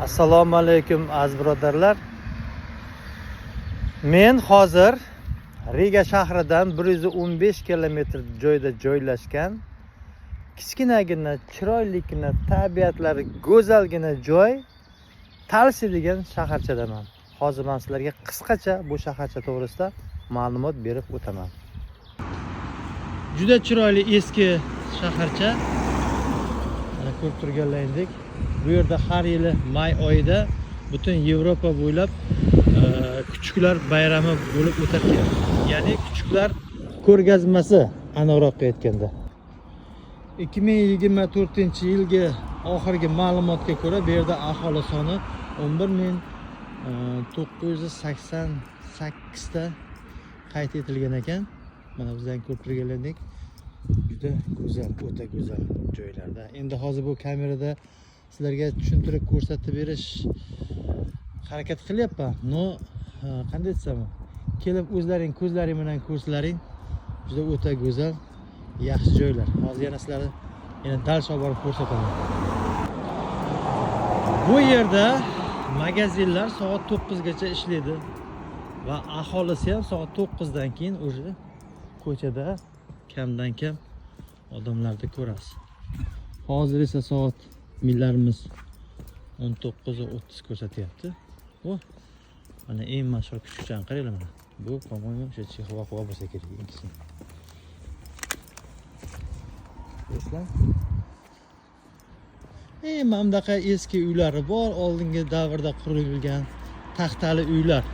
Assalomu alaykum aziz birodarlar. Men hozir Riga shahridan 115 kilometr joyda joylashgan kichkinagina, chiroyligina, tabiatlari go'zalgina joy Talsi degan shaharchadaman. Hozir men sizlarga qisqacha bu shaharcha to'g'risida ma'lumot berib o'taman. Juda chiroyli eski shaharcha. Mana ko'rib turganlaringdek, bu yerda har yili may oyida butun Yevropa bo'ylab kuchuklar bayrami bo'lib o'tar ekan. Ya'ni kuchuklar ko'rgazmasi aniqroq aytganda. 2024-yilgi oxirgi ma'lumotga ko'ra bu yerda aholi soni 11 988 ta qayd etilgan ekan. Mana bizdan ko'rib turganlaringdek juda go'zal, o'ta go'zal joylarda. Endi hozir bu kamerada sizlarga tushuntirib ko'rsatib berish harakat qilyapman. Но, qanday desam, kelib o'zlaring ko'zlaring bilan ko'rsalaring juda o'ta go'zal, yaxshi joylar. Hozir yana sizlarni yana дальше olib borib ko'rsataman. Bu yerda magazinlar soat 9 gacha ishlaydi va aholisi ham soat 9 dan keyin уже ko'chada kamdan kam odamlarni ko'rasiz. Hozir esa soat millarimiz 19:30 ko'rsatyapti. Bu mana eng mashhur kuchukchani qaranglar mana. Bu, по-моему, o'sha Chixuahua bo'lsa kerak eng kichkina. Ko'rasizlar? Mana bunaqa eski uylari bor, oldingi davrda qurilgan taxtali uylar.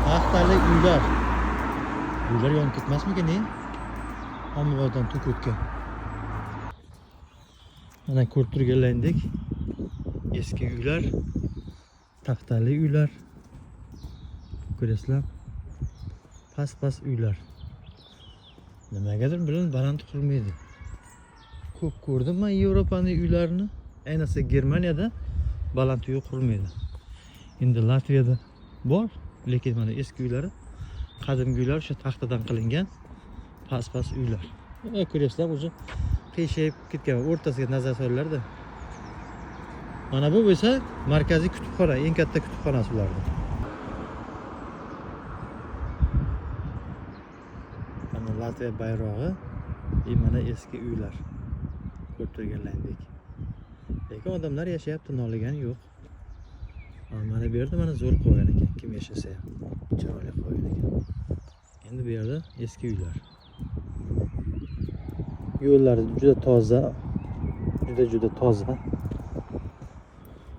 Taxtali uylar. Uylar yonib ketmasmikin, ne? Ommabotdan tok o'tgan. Mana ko'rib turganlaringdek eski uylar, taxtali uylar. Ko'rasizlar? Past-past uylar. Nimagadir bilan baland qurmaydi. Ko'p ko'rdim men Yevropaning uylarini, ayniqsa Germaniyada baland uy qurmaydi. Endi Latviyada bor, lekin mana eski uylari, qadimgi uylar o'sha taxtadan qilingan past-past uylar. Ko'ryapsizlar, уже qiyshayib ketgan, o'rtasiga nazar solinglarda. Mana bu bo'lsa markaziy kutubxona, eng katta kutubxonasi ularning. Mana Latviya bayrog'i, mana eski uylar. Ko'rib turganlaringdek. Lekin odamlar yashayapti, noligani yo'q. Mana bu yerda mana zo'r qo'ygan ekan, kim yashasa ham chiroyli qo'ygan ekan. Endi bu yerda eski uylar. Yo'llar juda toza, juda toza.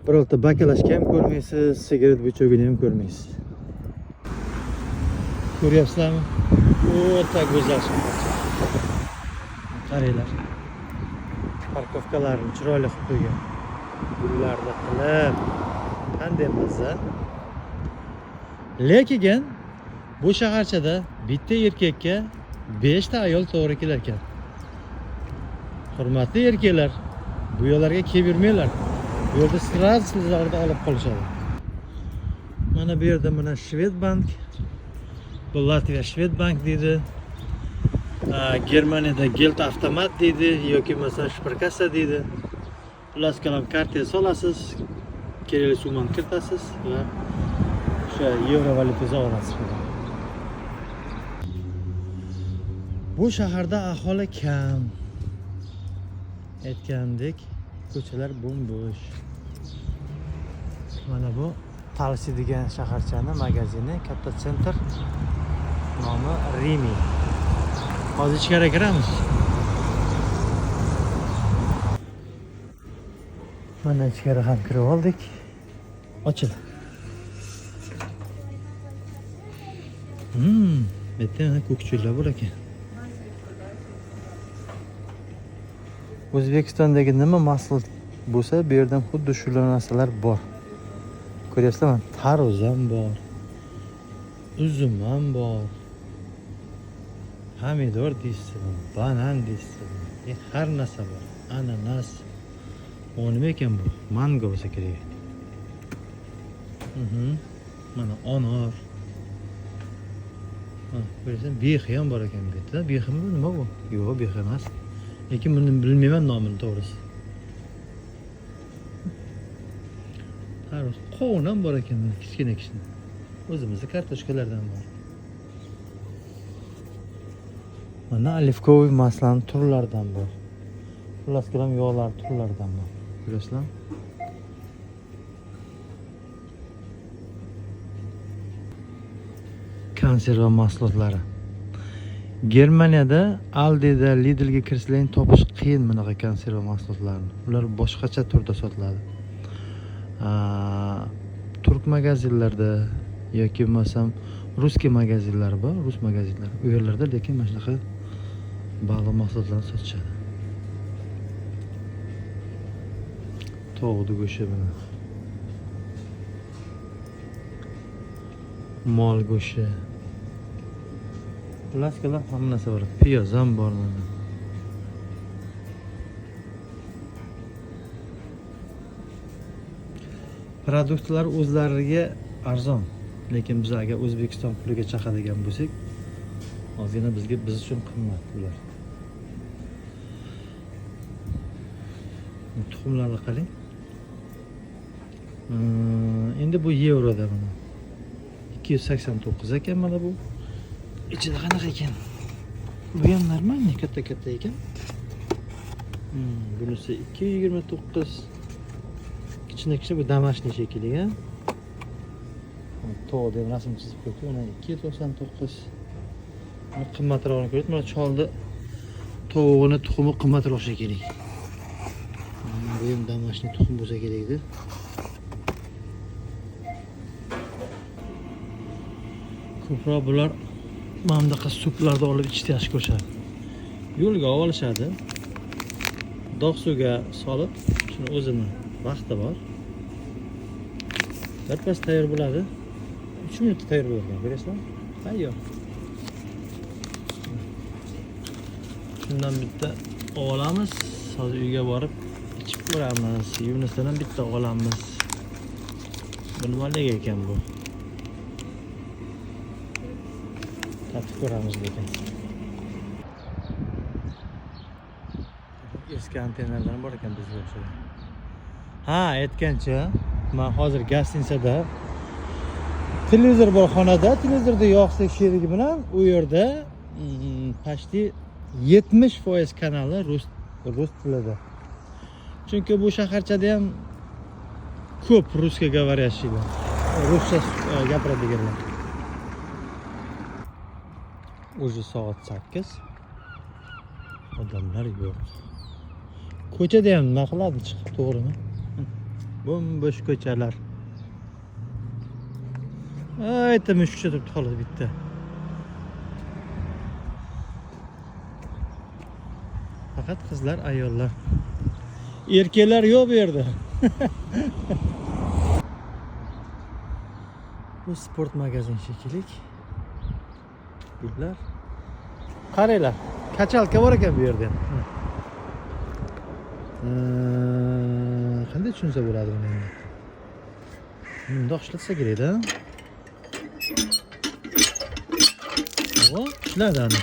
Birorta bakalashka ham ko'rmaysiz, sigaret buchogini ham ko'rmaysiz. Ko'ryapsizlarmi? O'ta go'zal shaharcha. Qaranglar. Parkovkalarini chiroyli qilib qo'ygan. Gullarni qilib, qanday mazza. Lekin bu shaharchada bitta erkakka 5 ta ayol to'g'ri kelar ekan. Hurmatli erkaklar, bu yo'llarga kelib yurmanglar. Bu yerda сразу sizlarni olib qolishadi. Mana bu yerda mana Shved bank, bu Latviya Shved bank deydi. Germaniyada Geld avtomat deydi yoki masalan Sparkassa deydi. Xullas kalom kartaga solasiz, kerakli summani kiritasiz va o'sha yevro valyutasini olasiz. Bu shaharda aholi kam. Aytganimdek, ko'chalar bo'm-bo'sh. Mana bu Talsi degan shaharchani magazini, katta sentr, nomi Rimi. Hozir ichkari kiramiz. Mana ichkari ham kirib oldik. Ochil. Bu yerda mana ko'k cho'llar bor ekan. O'zbekistondagi nima mahsulot bo'lsa, bu yerda xuddi shular narsalar bor. Ko'ryapsizlarmi? Tarvuz ham bor. Uzum ham bor. Pomidor deysizmi, banan deysizmi, har narsa bor. Ananas. O nima ekan bu? Mango bo'lsa kerak. Mana anor. Ha, ko'raysan, bexi ham bor ekan bu yerda. Beximi bu? Nima bu? Yo'q, bexi emas. Lekin buni bilmayman nomini to'g'risi. Har qovun ham bor ekan mana, kichkina kichkina. O'zimizni kartoshkalardan bor. Mana оливковый масло ni turlaridan bor. Xullas kalom yog'lar turlaridan bor. Ko'rasizlarmi? Konserva mahsulotlari. Germaniyada Aldi'da, Lidlga kirsang topish qiyin bunaqa konserva mahsulotlarini. Ular boshqacha turda sotiladi. Turk magazinlarda yoki bo'lmasam русский magazinlar bor, rus magazinlari. U yerlarda lekin mana shunaqa baliq mahsulotlarini sotishadi. Tovuqni go'shti buni. Mol go'shti. Xullas kalom hamma narsa bor. Piyoz ham bor mana. Produktlar o'zlariga arzon, lekin biz agar O'zbekiston puliga chaqadigan bo'lsak, ozgina biz uchun qimmat ular. Tuxumlarni qarang. Endi bu yevroda mana. 289 ekan mana bu. Ichida qanaqa ekan? Bu ham normalniy, katta-katta ekan. Bunisi 229. Kichkina kichkina bu домашний shekilli, ha? Tog' deb rasm chizib qo'yibdi. Mana 299. Buni qimmatrog'ini ko'rib, mana cholni tovug'ini tuxumi qimmatroq shekilli. Bu ham домашний tuxum bo'lsa kerak edi. Ko'proq bular mana bunaqa suplarni olib ichishni yaxshi ko'rishadi. Yo'lga olib olishadi. Dog' suvga solib, shuni o'zini vaqti bor. Birpas tayyor bo'ladi. 3 minutda tayyor bo'ladi, bilasizmi? Tayyor. Shundan bitta olamiz. Hozir uyga borib ichib ko'ramiz. Yunusdan ham bitta olamiz. Bu nimalar ekan bu? Tatib ko'ramiz lekin. Eski antennalar bor ekan bizga o'xshagan. Ha, aytgancha, men hozir gостиницада televizor bor xonada, televizorda yoqsak sherigi bilan u yerda почти 70% kanali rus tilida. Chunki bu shaharchada ham ko'p русскоговорящий lar, ruscha gapiradiganlar. Уже soat 8. Odamlar yo'q. Ko'chada ham nima qiladi chiqib, to'g'rimi? Bo'm-bo'sh ko'chalar. Ayta mushukcha turibdi xolos bitta. Faqat qizlar, ayollar. Erkaklar yo'q bu yerda. Bu sport magazin shekilli. Gullar. Qaranglar, kachalka bor ekan bu yerda ham. Qanday tushunsa bo'ladi buni endi? Bundoq ishlatsa kerak-da. O, ishladi ana.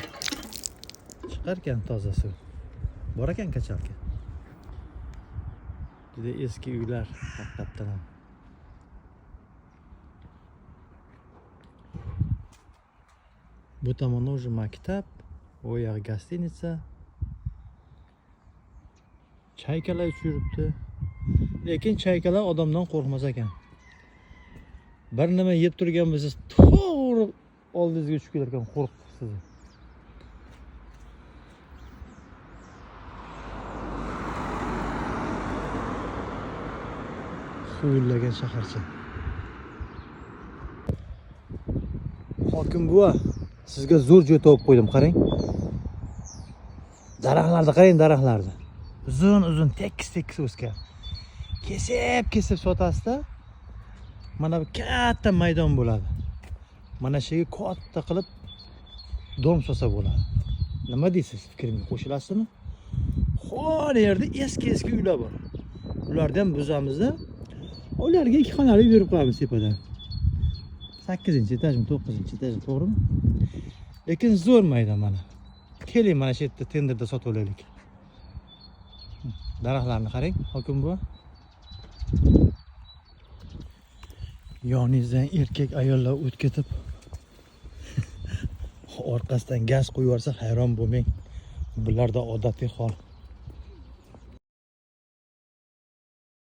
Chiqar ekan toza suv. Bor ekan kachalka. Juda eski uylar haqiqatdan ham. Bu tomonda уже maktab, u yoq гостиница. Chaykalar uchib yuribdi. Lekin chaykalar odamdan qo'rqmas ekan. Bir nima yeb turgan bo'lsa, to'g'ri oldingizga uchib kelar ekan, qo'rqib sizni. Huvillagan shaharcha. Hokim buva, sizga zo'r joy topib qo'ydim, qarang. Daraxtlarni qarang, daraxtlarni. Uzun uzun tekis-tekis o'sgan. Kesib-kesib sotasida mana bu katta maydon bo'ladi. Mana shu yerga katta qilib dom solsa bo'ladi. Nima deysiz, fikrimga qo'shilasizmi? Xon yerda eski-eski uylar bor. Ularni ham buzamizda, ularga 2 xonali berib qo'yamiz tepadan. 8-etajmi, 9-etajmi, to'g'rimi? Lekin zo'r maydon mana. Keling mana shu yerda tenderda sotib olaylik. Daraxtlarni qarang, hokim buva. Yoningizdan erkak, ayollar o'tib ketib, orqasidan gaz qo'yib yuborsa, hayron bo'lmang. Bularda odatiy hol.